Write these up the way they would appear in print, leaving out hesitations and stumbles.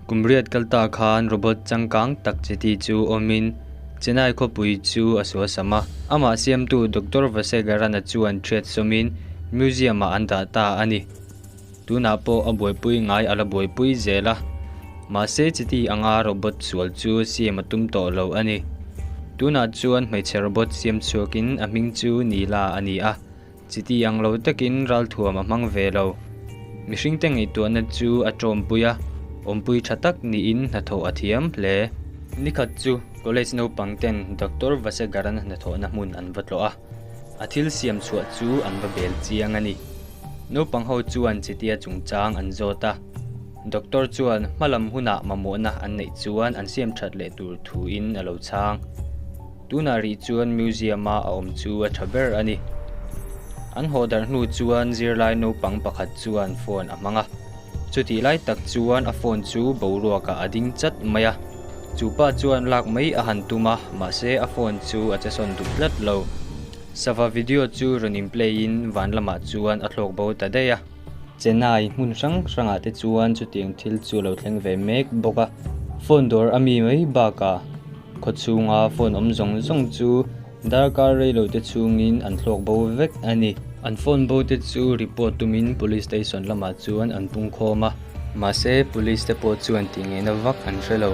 Kum riat kal ta khan robot changkang tak chiti chu awmin Chennai khawpui chu a suasam a. Amah siamtu Doctor Vasegarana chuan ṭhiat sawmin museum-ah an dah ta a ni. Tunah pawh a buaipui ngai a la buaipui zel a. Mahse chiti anga robot sual chu siam a tum tawh lo a ni. Tunah chuan hmeichhe robot siam chhuakin a hming chu Neela a ni a. Chiti ang lo takin ralthuam a hmang ve lo. Mihringte ngaihtuahna chu a tawmpui a, awmpui tha tak niin hnathawh a thiam hle. Nikhat chu college naupang ten Doctor Vasegaran hnathawhna hmun an va tlawh a, a thil siam chhuah chu an va bel chiang a ni. Naupang ho chuan chitia chungchang an zawt a, Doctor chuan hmalam hunah mamawhna an neih chuan an siam that leh tur thuin a lo chhang. Tunah rih chuan museum-a a awm chu a tha ber a ni. An haw darh hnu chuan zirlai naupang pakhat chuan phone a hmang a. Chutih lai tak chuan a phone chu boruakah a ding chat mai a. Chu pa chuan lak mai a han tum a, mahse a phone chu a che sawn duh tlat lo. Sava video chu rawn in play in van lamah chuan a thlawk bo ta daih a. Chennai hmun hrang hrangah te chuan chutiang thil chu a lo thleng ve mek bawk a. Phone dawr a mi mai bakah khaw chhunga phone awm zawng zawng chu darkar reilo te chhungin an thlawk bo vek a ni. An phone bo te chu report tumin police station lamah chuan an pung khawm a, mahse police te pawh chuan tih ngeihna vak an hre lo.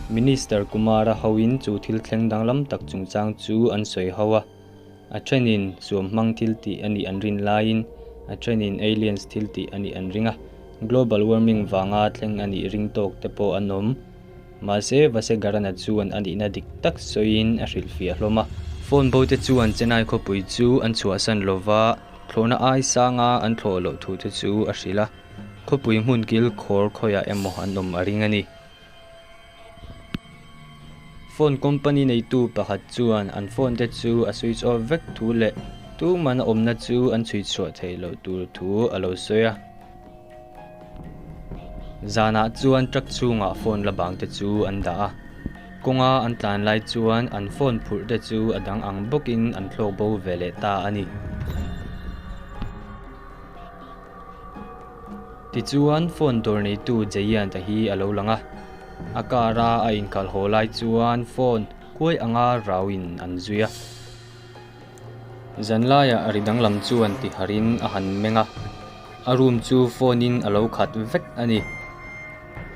Minister Kumara hoin chu thil thleng danglam tak chungchang chu an sawi ho a. A thenin suam hmang thil tih a nih an rin laiin a thenin aliens thil tih a nih an ring a, global warming vanga thleng a nih ring tawk te pawh an awm. Mahse, Vasegarana chuan a nihna dik tak sawiin a hrilhfiah hlawm a. Phone bo te chuan Chennai khawpui chu an chhuahsan lova, thlawhna ai sanga an thlawh loh thu te chu a hrilh a, khawpui hmun kil khawr khawiah emaw an awm a ring a ni. Phone company neitu pakhat chuan an phone te chu a switch off vek thu leh tuman a awmna chu an chhui chhuah theih loh tur thu a lo sawi a. Zanah chuan truck chhungah phone la bang te chu an dah a, kawnga an tlan lai chuan an phone phurh te chu a dang ang bawkin an thlawk bo ve leh ta a ni. Tichuan phone dawr neitu Jayant-a hi a lo lang a, a car a a inkhalh haw lai chuan phone kuai anga rauin an zui a. Zanlaiah ri danglam chuan tiharin a han meng a, a room chu phone in a lo khat vek a ni.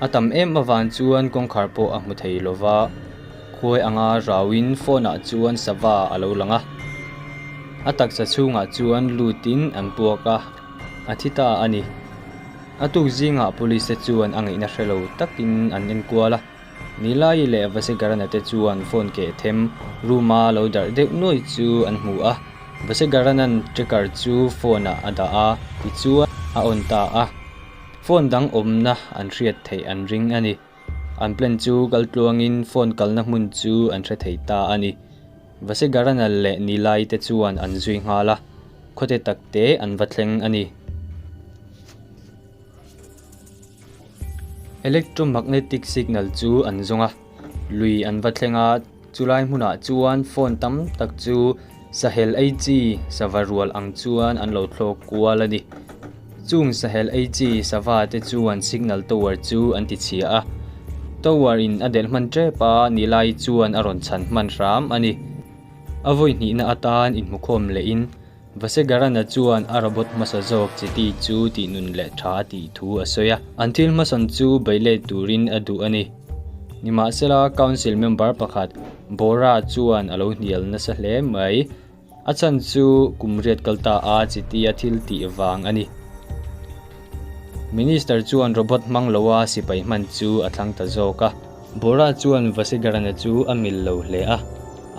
A tam em avang chuan kawngkhar pawh a hmu thei lo va, khuai anga rauin phone ah chuan sava a lo lang a, a taksa chhungah chuan lutin an puak a. A thi ta a ni. A tuk zingah police te chuan a ngaihna hre lo takin an enkual a. Nilai leh Vasegarana te chuan phone keh them room a lo darh deuh nuai chu an hmu a. Vasegarana'n tracker chu phone ah a dah a, tichuan a on ta a. Phone dang awmna an hriat theih an ring a ni. An plan chu kal tluangin phone kalna hmun chu an hre thei ta a ni. Vasegarana leh Nilai te chuan an zui nghal a. Khawte tak te an va thleng a ni. Electromagnetic signal chu an zawng a, lui an va thleng a, chulai hmunah chuan phone tam tak chu sahel ei chi sava rual ang chuan an lo thlawk kual a ni. Chung sahel ei chi sava te chuan signal tower chu an ti chhia a, tower in a delh hman tep a, nilai chuan a rawn chhan hman hram a ni. A vawi hnihna atan inhmukhawm lehin Vasegarana chuan a robot hmasa zawk Chiti chu tihnun leh tha a tih thu a sawi a, an thil hmasawn chu bei let turin a duh a ni. Nimahsela, Council member pakhat Bora chuan a lo hnial nasa hle mai. A chhan chu kum riat kal ta a Chiti-a thil tih vang a ni. Minister chuan robot hmang loa sipai hman chu a thlang ta zawk a. Bora chuan Vasigarana chu a mil lo hle a,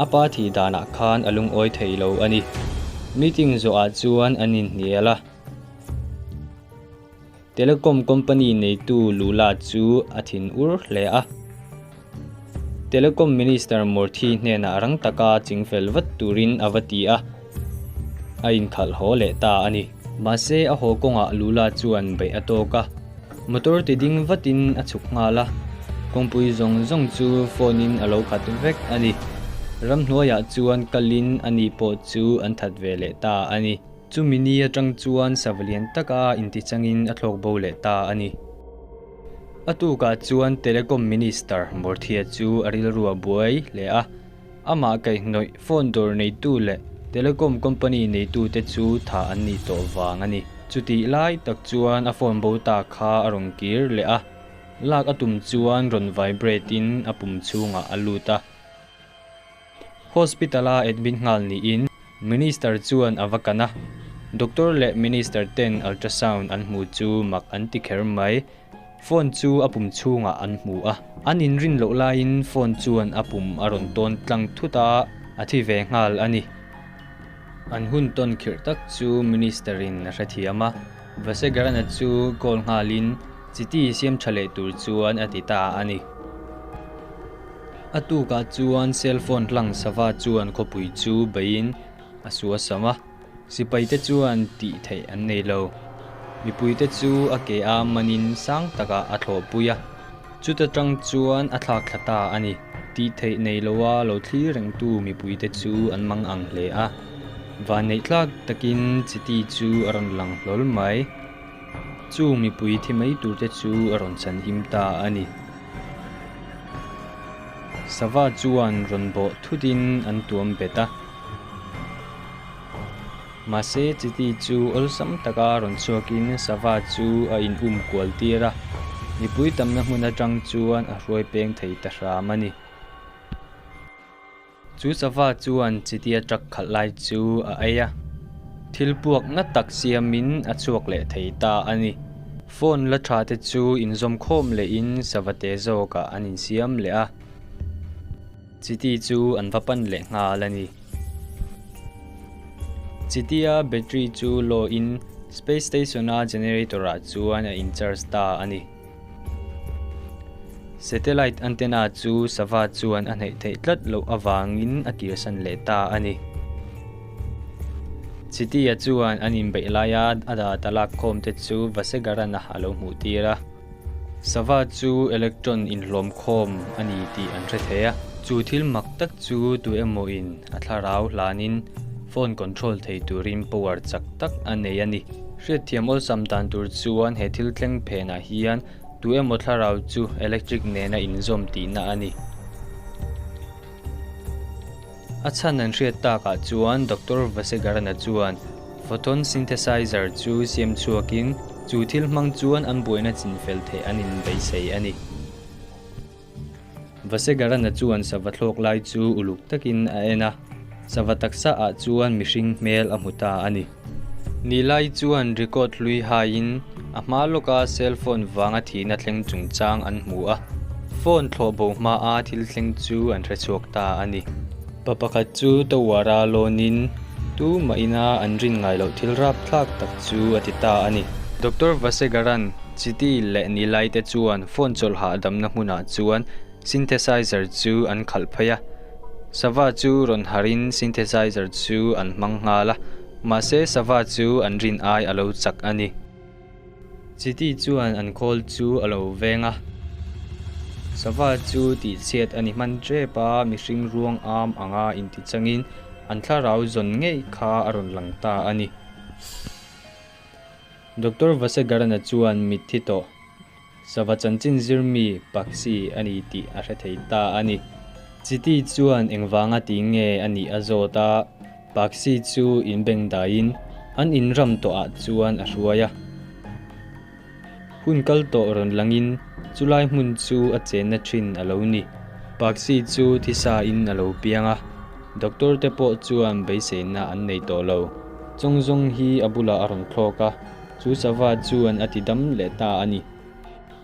a pa thih danah khan a lungawi thei lo a ni. Meeting zawhah chuan an inhnial a. Telecom company neitu Lula chu a thin ur hle a. Telecom Minister Murthy hnenah rang taka chingfel vat turin a va ti a, a inkhalh haw leh ta a ni. Mahse a haw kawngah Lula chuan beih a tawk a, motor ti ding vatin a chhuk nghal a, kawngpui zawng zawng chu phone in a lo khat vek a ni. Ramhnuaiah chuan kalin ani pawh chu an that ve leh ta a ni. Chumi ni atang chuan sava lian taka intichangin a thlawk bo leh ta a ni. A tukah chuan Telecom Minister Murthy-a chu a rilru a buai hle a, amah kaihhnawih phone dawr neitu leh telecom company neitute chu thah an nih tawh vang a ni. Chutih lai tak chuan a phone bo ta kha a rawn kir leh a, lak a tum chuan rawn vibrate in a pum chhungah a lut a. Hospital-a admit nghal niin Minister chuan a va kan a, Doctor leh Minister ten ultrasound an hmu chu mak an ti kher mai. Phone chu a pum chhungah an hmu a, an inrin loh laiin phone chuan a pum a rawn tawn tlang thut a, a thi ve nghal a ni. An hun tawn khirh tak chu Minister in a hrethiam a, Vasegarana chu call nghalin chiti siam tha leh tur chuan a ti ta a ni. A tukah chuan cell phone hlang sava chuan khawpui chu beiin a suasam a, sipaite chuan tih theih an nei lo. Mipuite chu a ke a manin sang takah a thlawhpui a, chuta tang chuan a thlak thla ta a ni. Tih theih nei loa lo thlir rengtu mipuite chu an mang ang hle a, vanneih tlak takin chiti chu a rawn lang hlawl mai. Chu mipui thi mai turte chu a rawn chhan him ta a ni. Sava chuan rawn bawh thutin an tuam bet a. Mahse chiti chu awlsam taka rawn chhuakin sava chu a in um kual tir a, mipui tamna hmun atang chuan a hruai peng thei ta hram a ni. Chu sava chuan chitia truck khalh lai chu a ei a, thil puak na tak siamin a chhuak leh thei ta a ni. Phone la tha te chu inzawm khawm lehin sava te zawkah an insiam leh a, chiti chu an va pan leh nghal a ni. Chitia battery chu lawin space station-a generator-ah chuan a in-charge ta a ni. Satellite antenna chu sava chuan a hnaih theih tlat loh avangin a kirsan leh ta a ni. Chitia chuan an inbeih laia a data lakkhawm te chu Vasegarana a lo hmuh tir a. Sava chu electron inhlawm khawm a ni tih an hre thei a. Chu thil mak tak chu tu emawin a thlarau hlanin phone control thei turin power chak tak a nei a ni. Hriatthiam awlsam dan tur chuan he thil thleng phenah hian tu emaw thlarau chu electric nena inzawm tihna a ni. A chhan an hriat takah chuan Doctor Vasegarana chuan photon synthesizer chu siam chhuakin chu thil hmang chuan an buaina chinfel theih an inbeisei a ni. Vasegarana chuan sava thlawk lai chu uluk takin a en a, sava taksa ah chuan mihring hmel a hmu ta a ni. Nilai chuan record hlui haiin a hma lawka cell phone vanga thihna thleng chungchang an hmu a, phone thlawh bo hmaa thil thleng chu an hrechhuak ta a ni. Pa pakhat chu tower-a lawnin tumah ina an rin ngai loh thil rapthlak tak chu a ti ta a ni. Doctor Vasegaran Chiti leh Nilai te chuan phone chawlh hahdamna hmunah chuan synthesizer chu an khalh phei a. Sava chu rawn harhin synthesizer chu an hmang nghal a, mahse sava chu an rin ai a lo chak a ni. Chiti chuan an khawl chu a lo veng a. Sava chu tihchhiat a ni hman tep a, mihring ruang am anga intichangin an thlarau zawn ngei kha a rawn lang ta a ni. Doctor Vasegarana chuan mitthi tawh, sava chanchin zirmi Paksi a ni tih a hre thei ta a ni. Chiti chuan engvanga ti nge a nih a zawt a, Paksi chu inbeng daiin an inram tawhah chuan a hruai a. Hun kal tawh rawn langin chulai hmun chu a chenna thin a lo ni. Paksi chu thisain a lo piang a, doctor te pawh chuan beiseina an nei tawh lo. Chawngzawng hi a bulah a rawn thlawk a, chu sava chuan a ti dam leh ta a ni.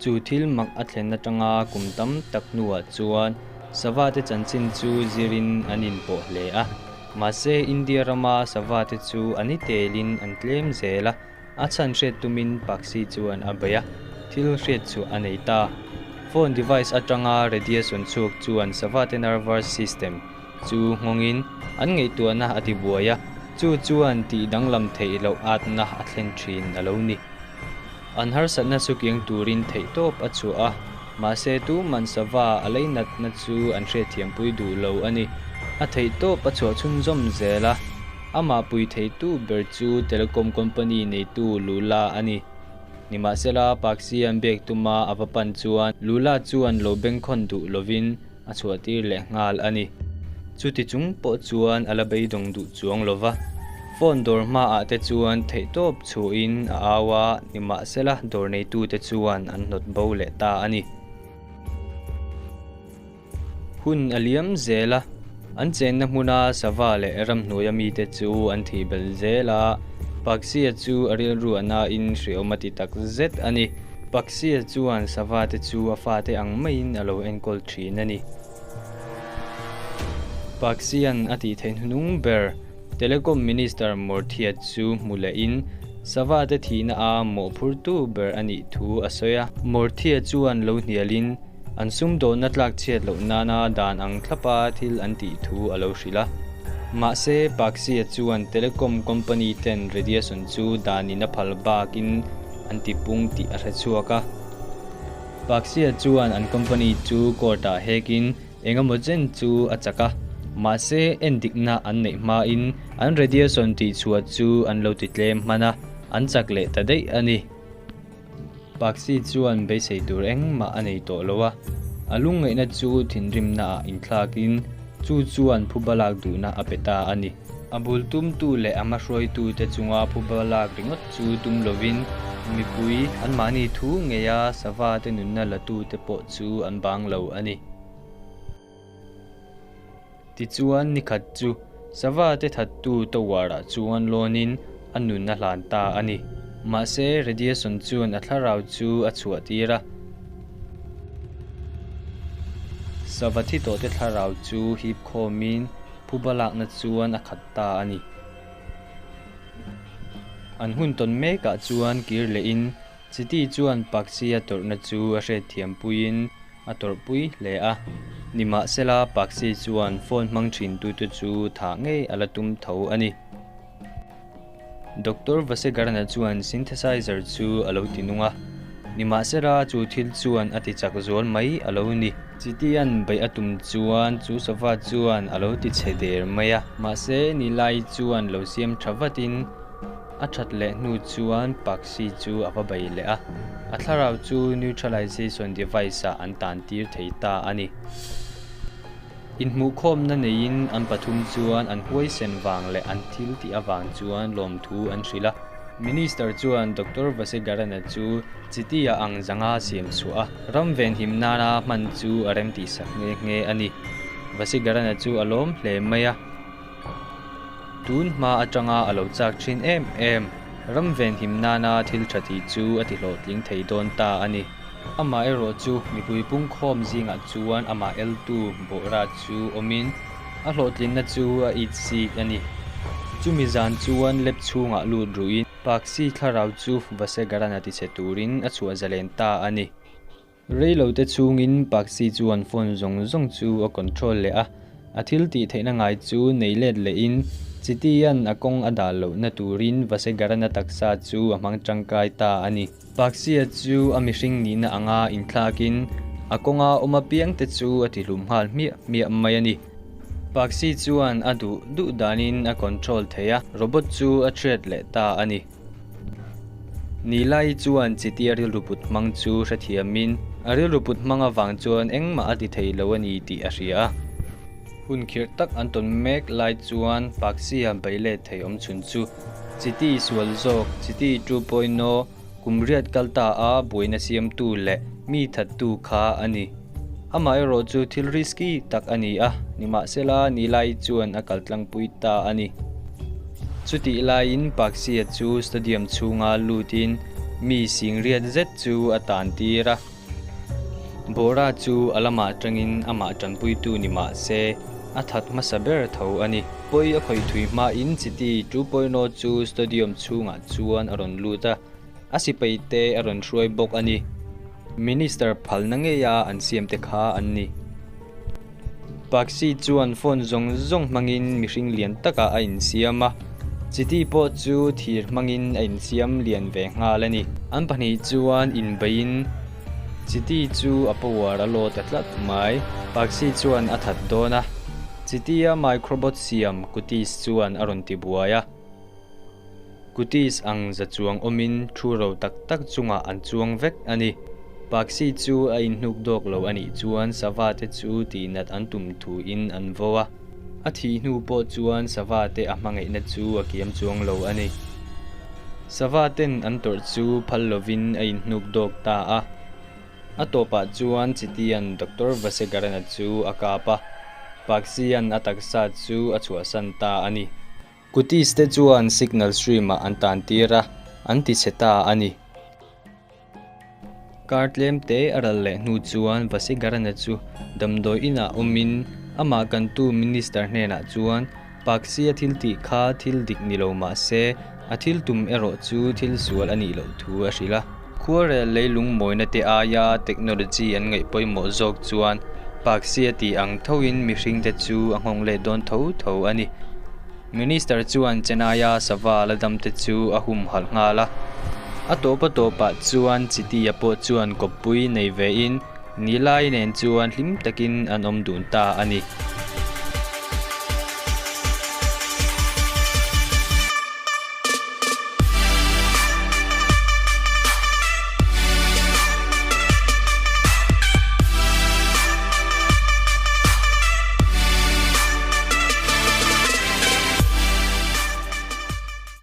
Chu thil mak a thlen atanga kum tam tak hnuah chuan sava te chanchin chu zirin an inpawh hle a. Mahse, India rama sava te chu a ni telin an tlem zel a, a chhan hriat tumin Paksi chuan a bei a, thil hriat chhuah a nei ta. Phone device atanga radiation chhuak chuan sava te nervous system Chu nghawngin an ngaihtuahna a ti buai a, chu chuan tih danglam theih loh atna a thlen thin a lo ni. An harsatna chu kiang turin theihtawp a chhuah a, mahse tuman sava a leinatna chu an hriatthiampui duh lo a ni. A theihtawp a chhuah chhunzawm zel a, amah pui theitu ber chu telecom company neitu Lula a ni. Nimahsela, Paxi-a'n biak tuma a va pan chuan Lula chuan lo bengkhawn duh lovin a chhuahtir leh nghal a ni. Chuti chung pawh chuan a la beidawng duh chuang lo va, phone dawr hmaah te chuan theihtawp chhuahin a au a, nimahsela dawr neitute chuan an hnawt bo leh ta a ni. Hun a liam zel a, an chenna hmuna sava leh ramhnuaia mite chu an thih belh zel a, Paksia chu a rilru a nain hreawm a ti tak zet a ni. Paksia chuan sava te chu a fate ang maiin a lo enkawl thin a ni. Paksian a tih theih hnung ber Telecom Minister Mawrthia chu hmu lehin sava te thihna a mawhphurtu ber a nih thu a sawi a. Mawrthia chuan lo hnialin An sumdawnna tlak chhiat loh nana dan ang thlapa thil an tih thu a lo hrilh a. Mahse, Paksia chuan telecom company ten radiation chu danin a phal bakin an ti pung tih a hre chhuak a. Paksia chuan an company chu court-ah hekin eng emaw chen chu a chak a. Mahse, endikna an neih hmain an radiation tihchhuah chu an lo ti tlem hman a, an chak leh ta daih a ni. Paxi chuan beisei tur engmah a nei tawh lo a, a lungngaihna chu thinrimna ah inthlakin chu chuan phuba lak duhna a pe ta a ni. A bul tumtu leh a hmahruaitu te chunga phuba lak ringawt chu tum lovin mipui anmahni thu ngeia sava te nunna latu te pawh chu an bang lo a ni. Tichuan nikhat chu sava te thattu tower-ah chuan lawnin a nun a hlan ta a ni. Mahse radiation chuan a thlarau chu a chhuah tir a. Sava thi tawhte thlarau chu hip khawmin phuba lakna chuan a khat ta a ni. An hun tawn mekah chuan kir lehin Chiti chuan Paksia tawrhna chu a hriatthiam puiin a tawrhpui hle a. Nimahsela, Paxi chuan phone hmang thintute chu thah ngei a la tum tho a ni. Doctor Vasegarana chuan synthesizer chu a lo ti nung a, nimahsela chu thil chuan a ti chak zual mai a lo ni. Chitian beih a tum chuan chu sofa chuan a lo ti chhe der mai a. Mahse, Nilai chuan lo siam tha vatin A that leh hnu chuan Paxi chu a va bei leh a, a thlarau chu neutralization device-ah an tan tir thei ta a ni. Inhmuhkhawmna neiin an pathum chuan an huaisen vang leh an thil tih avang chuan lawmthu an hrilh a. Minister chuan Doctor Vasegarana chu Chiti-a ang zanga siam chhuah a, ram venhim nana hman chu a remtihsak nghe nghe a ni. Vasegarana chu a lawm hle mai a. Tun hma atanga a lo chak thin em em, ram venhim nana thil tha tih chu a ti hlawhtling thei dawn ta a ni. Amaherawh chu mipui pungkhawm zingah chuan amah eltu Bawhra chu awmin a hlawhtlinna chu a it sik a ni. Chumi zan chuan lep chhungah lut ruhin Paksi thlarau chu Vasegaran a tichhe turin a chhuah zalen ta a ni. Reilote chhungin Paxi chuan phone zawng zawng chu a control leh a, a thil tih theihna ngai chu nei let lehin Chitian a kawng a dah lohna turin Vasegarana taksa chu a hmang tangkai ta a ni. Paxia chu a mihring nihna anga inthlakin a kawnga awm apiangte chu a tihlum nghal hmiah hmiah mai a ni. Paxi chuan a duh duh danin a control thei a, robot chu a thiat leh ta a ni. Nilai chuan Chiti a rilru put hmang chu hrethiamin a rilru put hmang avang chuan engmah a ti thei lo a ni tih a hria a. Hun khirh tak an tawn mek lai chuan Paksia bei let thei awm chhun chu Chiti sual zawk Chiti 2.0 kum riat kal ta a buaina siamtu leh mi thattu kha a ni. Amaherawh chu thil risky tak a ni a, nimahsela Nilai chuan a kaltlangpui ta a ni. Chutih laiin Paksia chu stadium chhunga lutin mi singriat zet chu a tan tir a. Bora chu a lamah tangin amah tanpuitu ni mah se a that hmasa ber tho a ni. Pawi a khawih thui hmain Chiti 2.0 chu stadium chhungah chuan a rawn lut a. A sipai te a rawn hruai bawk a ni. Minister phalna ngeia an siam te kha an ni. Paxi chuan phone zawng zawng hmangin mihring lian takah a insiam a, Chiti pawh chu thir hmangin a insiam lian ve nghal a ni. An pahnih chuan inbeiin Chiti chu a power a load ta tlat mai. Paxi chuan a that dawn a, Chiti-a microbot siam Kutis chuan a rawn ti buai a. Kutis ang za chuang awmin thu ro tak tak chungah an chuang vek a ni. Paksi chu a inhnuk dawk lo a nih chuan sava te chu tihnat an tum thuin an vo a. A thih hnu pawh chuan sava te a hmangaihna chu a kiam chuang lo a ni. Sava ten an tawrh chu phal lovin a inhnuk dawk ta a. A tawpah chuan Chitian Doctor Vasegarana chu a kap a, Paksian a taksa chu a chhuahsan ta a ni. Kutis te chuan signal stream-ah an tan tir a, an ti chhe ta a ni. Kar tlem te a ral leh hnu chuan Vasigarana chu damdawi inah awmin amah kantu Minister hnenah chuan Paksia thil tih kha thil dik ni lo mah se a thil tum erawh chu thil sual a nih loh thu a hrilh a. Khuarel leilung mawina te aia technology an ngaih pawimawh zawk chuan Paksia tih ang thoin mihringte chu a nghawng let dawn tho tho a ni. Minister chuan Chennai-a sava la damte chu a humhalh nghal a. A tawp a tawpah chuan Chittiya pawh chuan kawppui nei vein Nilai nen chuan hlim takin an awm dun ta a ni.